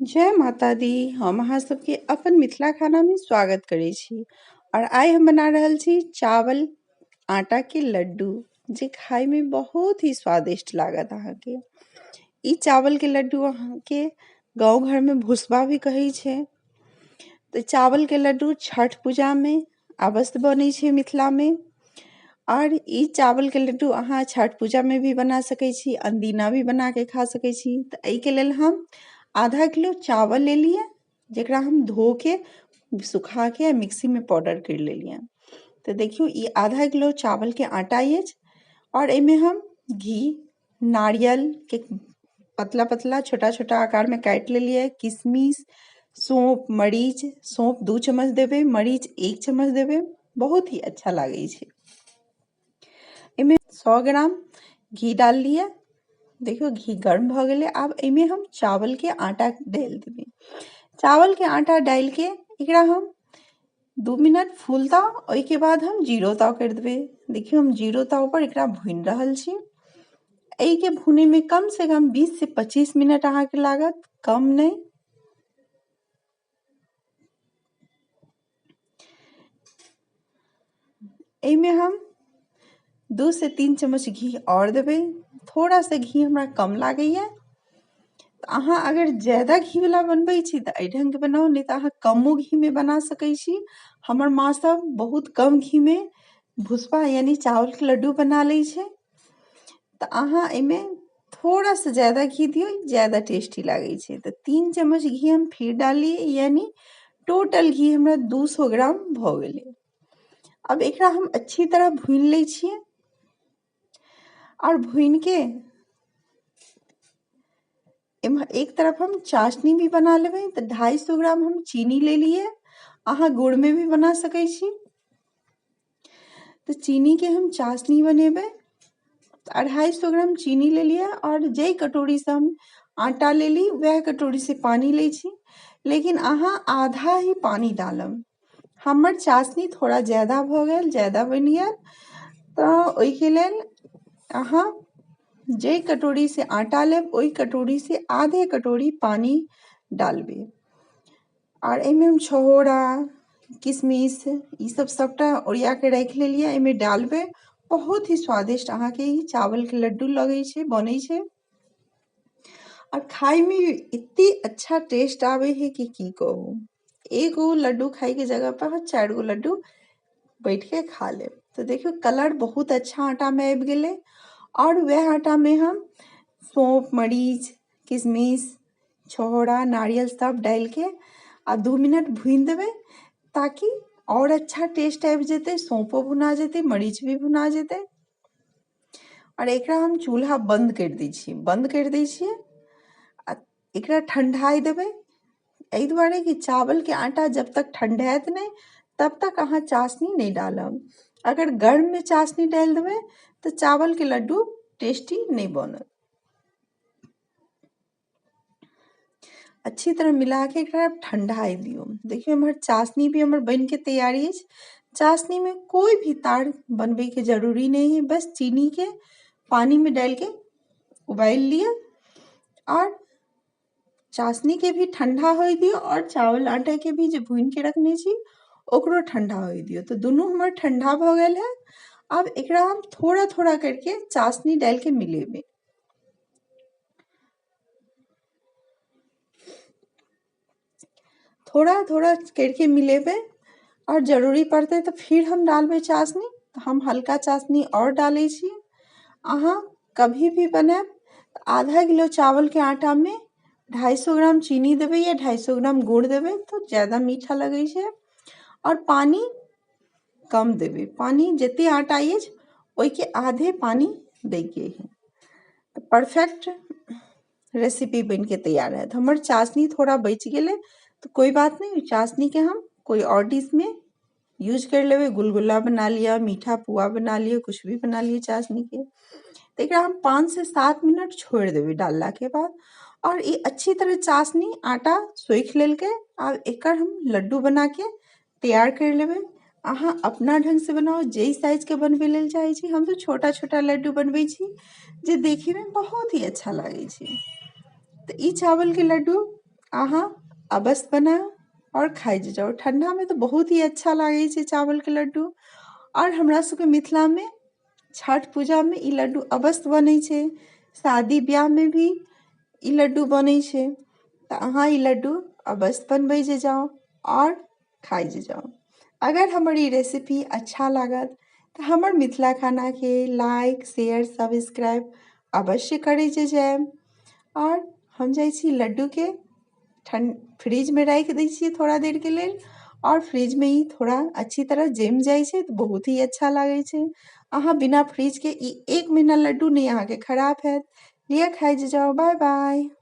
जय माता दी। हम अहाँ सबके अपन मिथिला खानामे स्वागत करै छी। और आइ हम बना रहल छी चावल आटा के लड्डू, जे खायमे बहुत ही स्वादिष्ट लागत अहाँके। ई चावल के लड्डू अहाँके गाँव घरमे भुसबा भी कहै छै। तऽ चावल के लड्डू छठ पूजामे अवश्य बनै छै मिथिलामे। और ई चावल के लड्डू अहाँ छठ पूजामे भी बना सकै छी, अनदिना भी बनाके खा सकै छी। तऽ एहिके लेल हम आधा किलो चावल लेलियै, जकरा हम धो के सुखा के मिक्सीमे पाउडर करि लेलियै। तऽ देखियौ, ई आधा किलो चावलके आटा अछि। और एहिमे हम घी, नारियल के पतला पतला छोटा छोटा आकारमे काटि लेलियै, किशमिश, सौंफ, मरीच। सौंफ 2 चम्मच देबै, मरीच 1 चम्मच देबै, बहुत ही अच्छा लागै छै। एहिमे 100 ग्राम घी डाललियै। देखियौ, घी गर्म भऽ गेलै। आब एहिमे हम चावलके आटा डालि देबै। चावलके आटा डालिके एकरा हम 2 मिनट फूलता, ओहिके बाद हम जीरो ताव करि देबै। देखियौ, हम जीरो ताव पर एकरा भूनि रहल छी। एहिके भुनैमे कम से कम 20 से 25 मिनट अहाँके लागत, कम नहि। एहिमे हम 2 से 3 चम्मच घी आओर देबै। थोड़ा सा घी हमरा कम लागैया, तऽ अहाँ अगर ज्यादा घीवला बनबै छी तऽ एहि ढङ्गके बनाउ, नहि तऽ अहाँ कमो घीमे बना सकै छी। हमर माँ सब बहुत कम घीमे भुसबा यानी चावलके लड्डू बना लै छै। तऽ अहाँ एहिमे थोड़ा सा ज्यादा घी दियौ, ज्यादा टेस्टी लागै छै। तऽ 3 चम्मच घी हम फिर डाललियै, यानी टोटल घी हमरा 200 ग्राम भऽ गेलै। अब एकरा हम अच्छी तरह भूनि लै छियै। और भूनि के एम्हर एक तरफ हम चाशनी भी बना लेबै। तऽ 250 ग्राम हम चीनी लेलियै, अहाँ गुड़मे भी बना सकै छी। तऽ चीनीके हम चाशनी बनेबै। तऽ 250 ग्राम चीनी लेलियै, आओर जाहि कटोरीसँ हम आटा लेली वएह कटोरीसँ पानि लै छी, लेकिन अहाँ आधा ही पानि डालब। हमर चाशनी थोड़ा ज्यादा भऽ गेल, ज्यादा बनि गेल। तऽ ओहिके लेल अहाँ जाहि कटोरीसँ आटा लेब, ओहि कटोरीसँ आधे कटोरी पानि डालबै। आओर एहिमे हम छहोरा, किशमिश, ई सब सभटा ओरिया के राखि लेलियै, एहिमे डालबै। बहुत ही स्वादिष्ट अहाँके ई चावलके लड्डू लगै छै, बनै छै। और खायमे एते अच्छा टेस्ट आबै है कि की कहू। एगो लड्डू खायके जगह पर अहाँ 4 गो लड्डू बैठ के खा लेब। तऽ देखियौ, कलर बहुत अच्छा आटामे आबि गेलै। और वएह आटामे हम सौंफ, मरीच, किशमिश, छहोरा, नारियल सब डालिके आ 2 मिनट भूनि देबै, ताकि आओर अच्छा टेस्ट आबि जेतै। सौंफो भुना जेतै, मरीच भी भुना जेतै। आओर एकरा हम चूल्हा बन्द करि दै छियै। बन्द करि दै छियै आ एकरा ठण्डाइ देबै, एहि दुआरे कि चावलके आटा जब तक ठण्डायत नहि, तब तक अहाँ चाशनी नहि डालब। अगर गर्ममे चाशनी डालि देबै तऽ चावलके लड्डू टेस्टी नहि बनत। अच्छी तरह मिला के एकरा ठंडाइ दियौ। देखियौ, एम्हर चाशनी भी हमर बनि के तैयारी अछि। चाशनी में कोई भी तार बनबै के जरूरी नहीं है, बस चीनी के पानी में डाल के उबालि लिअ और चाशनी के भी ठंडा होइ दियौ, और चावल आटा के भी जे भूनि के रखने छी, ओकरो ठंडा होइ दियौ। तऽ दुनू हमर ठंडा भऽ गेल है। आब एकरा हम थोड़ा थोड़ा करके चाशनी डालि के मिलेबै। थोड़ा थोड़ा करके मिलेबै, और जरूरी पड़तै तऽ फिर हम डालबै चाशनी। तऽ हम हल्का चाशनी आओर डालै छी। अहाँ कभी भी बनायब तऽ आधा किलो चावलके आटामे 250 ग्राम चीनी देबै या 250 ग्राम गुड़ देबै, तऽ ज्यादा मीठा लगै छै। आओर पानि कम देबै। पानि जते आटा अछि, ओहिके आधे पानि दैके है, तऽ परफेक्ट रेसिपी बनिके तैयार हैत। हमर चाशनी थोड़ा बचि गेलै तऽ कोइ बात नहि, ओहि चाशनीके हम कोइ आओर डिशमे यूज करि लेबै। गुलगुला बना लिअ, मीठा पुआ बना लिअ, कुछ भी बना लिअ चाशनीके। तऽ एकरा हम 5 से 7 मिनट छोड़ि देबै डाललाके बाद। आओर ई अच्छी तरह चाशनी आटा सोखि लेलकै। आब एकर हम लड्डू बनाके तैयार करि लेबै। अहाँ अपना ढङ्गसँ बनाउ, जाहि साइजके बनबै लेल चाहै छी। हम तऽ छोटा छोटा लड्डू बनबै छी, जे देखैमे बहुत ही अच्छा लागै छै। तऽ ई चावलके लड्डू अहाँ अवश्य बनाउ आओर खाइ जाउ। ठण्डामे तऽ बहुत ही अच्छा लागै छै चावलके लड्डू। आओर हमरा सबके मिथिलामे छठ पूजामे ई लड्डू अवश्य बनै छै, शादी ब्याहमे भी ई लड्डू बनै छै। तऽ अहाँ ई लड्डू अवश्य बनबै जे जाउ आओर खाइ जे जाउ। अगर हमर ई रेसिपी अच्छा लागत तऽ हमर मिथिला खानाके लाइक, शेयर, सब्सक्राइब अवश्य करै जे जायब। आओर हम जाइ छी लड्डूके ठण्ड फ्रिजमे राखि दै छियै थोड़ा देरके लेल, आओर फ्रिजमे ई थोड़ा अच्छी तरह जमि जाइ छै तऽ बहुत ही अच्छा लागै छै। अहाँ बिना फ्रिजके ई 1 महीना लड्डू नहि अहाँके खराब हैत। लिअ खाइ जे जाउ। Bye bye.